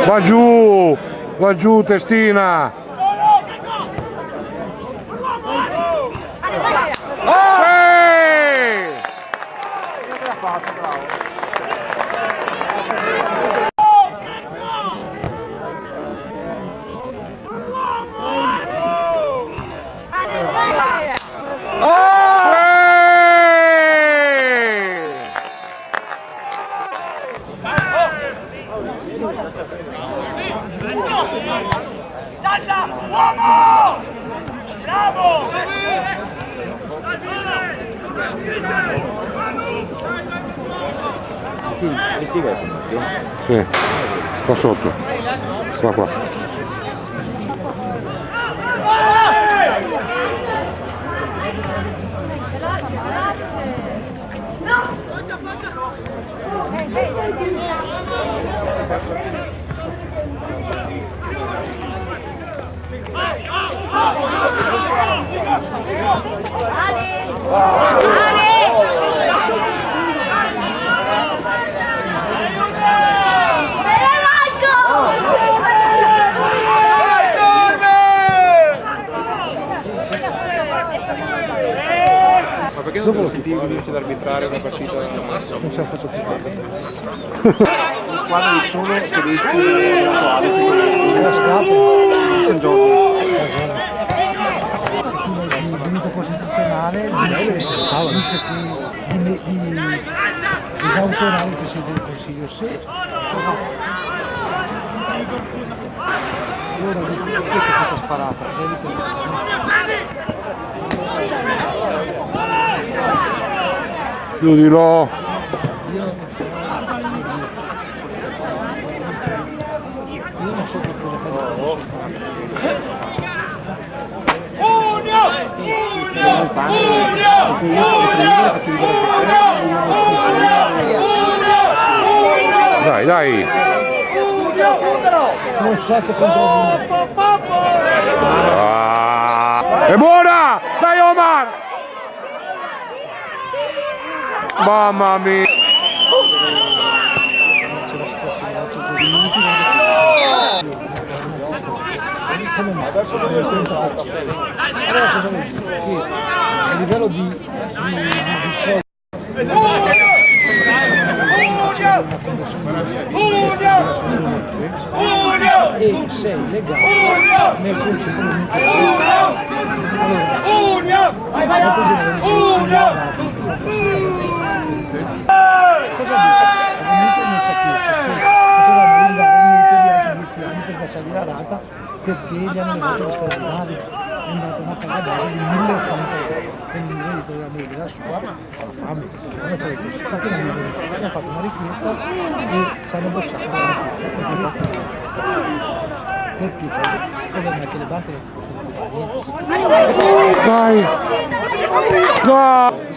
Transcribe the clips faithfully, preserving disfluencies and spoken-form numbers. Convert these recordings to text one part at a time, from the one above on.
Va giù, va giù, testina. Eh! Sì, qua sotto. Qua, qua. Ma perché non ti sentivi che invece d'arbitrare una partita? Non ce la faccio più. Qua nessuno tedesco. Era scapo. San Giorgio. Quindi è venuto costituzionale, dice, dice che di, di, di esautorare il Presidente del Consiglio. Sì. Allora, dico, perché c'è questa sparata? Chiudilo. Io non so che cosa fare. Dai, dai. Un set contro uno. Ah. È buona! Dai, Omar! Mamma mia! Allora, cosa vuol dire? Sì, a livello di, di, di, di soldi. E sei legale nel concetto. Allora, cosa dico? Ovviamente non c'è più, perché potevamo allungare i metodi anche dieci anni per passare la rata, perché gli hanno levato lo straordinario, è andato a una paga base di milleottanta euro, quindi noi dovevamo dire la sua, la fame, come c'è questo? Infatti non mi ricordo, abbiamo fatto una richiesta e ci hanno bocciato la richiesta, perché basta che, perché c'è il problema è che le banche Dai! No!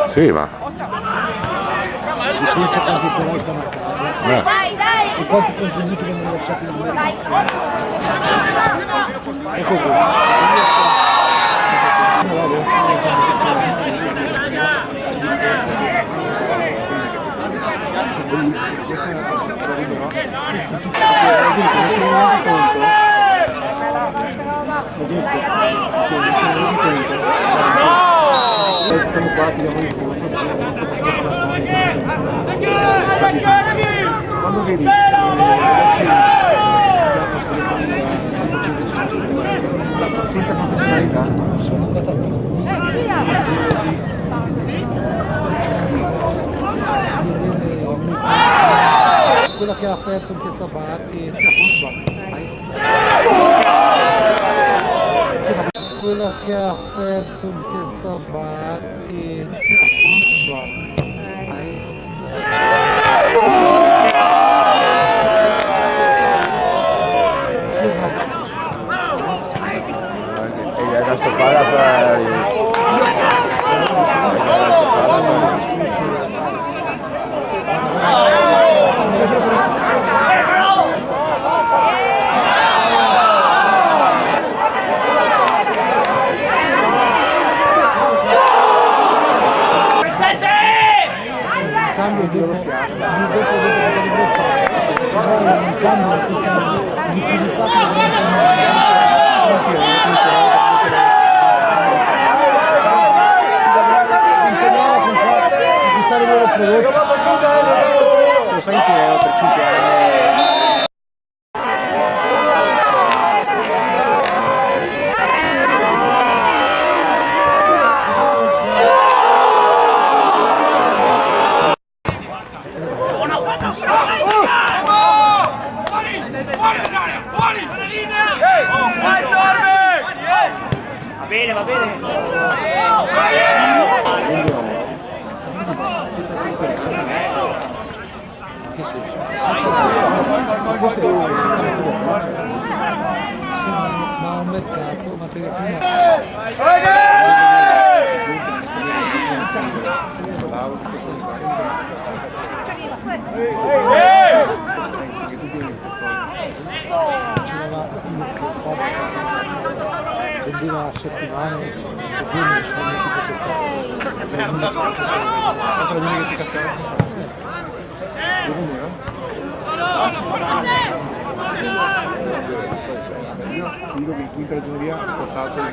Sì, ma... Pensa quanti però stanno a casa. Eh. E quanti contenuti che non lo sappiamo. Ecco qua. Che ha aperto anche Sabati. Quella che ha aperto anche Sabati. E la stopada per... Cambio de... Lo sai che è per cinque anni. Va bene, va bene. Che succede? Sì, ma, ma un mercato, materia prima. Vendeva a settimane, io dico che in quinta ragioneria ho portato una...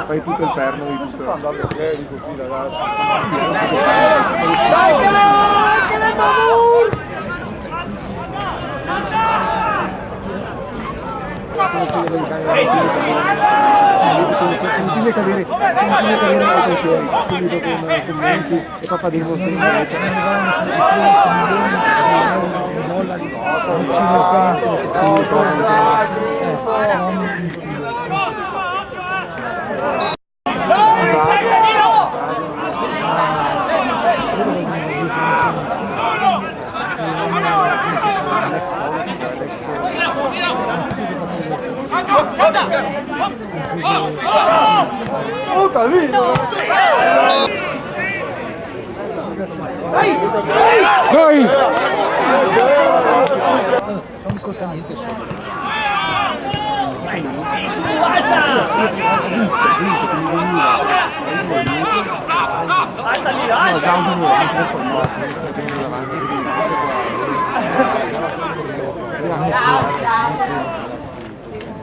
Fai tutto il perno di tutto. Sta andando bene così, ragazzi. Dai, che le va, che le va, Mur! Continua a cadere, continua a cadere ai campioni, quindi dopo un commenti e poi faremo sempre. Dai! Non mi costa niente, sì.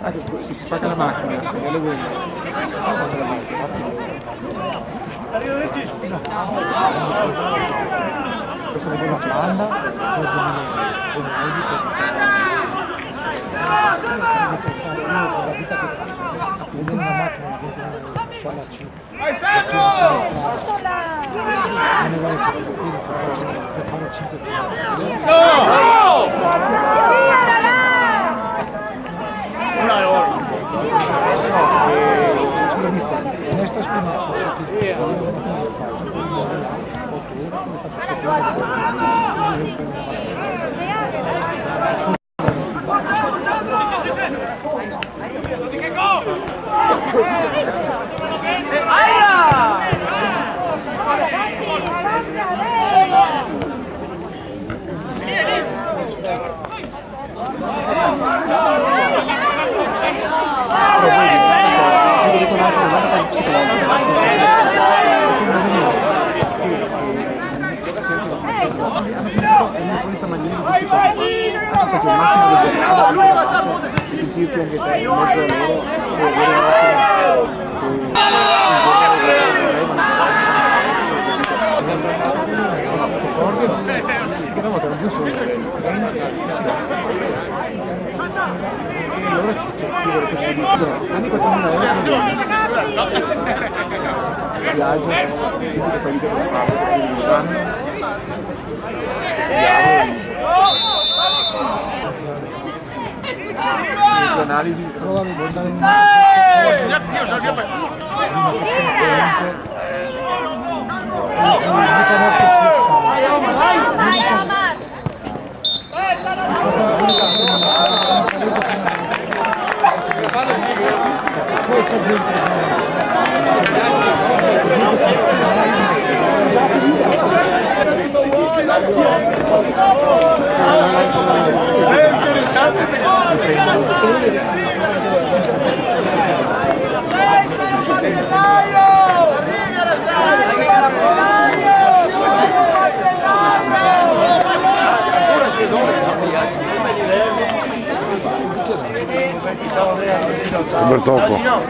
Ecco, si spacca la macchina, le uova. Questa è una banda, Viaggio, quindi che fai vita per fare, per fare. Bertocco.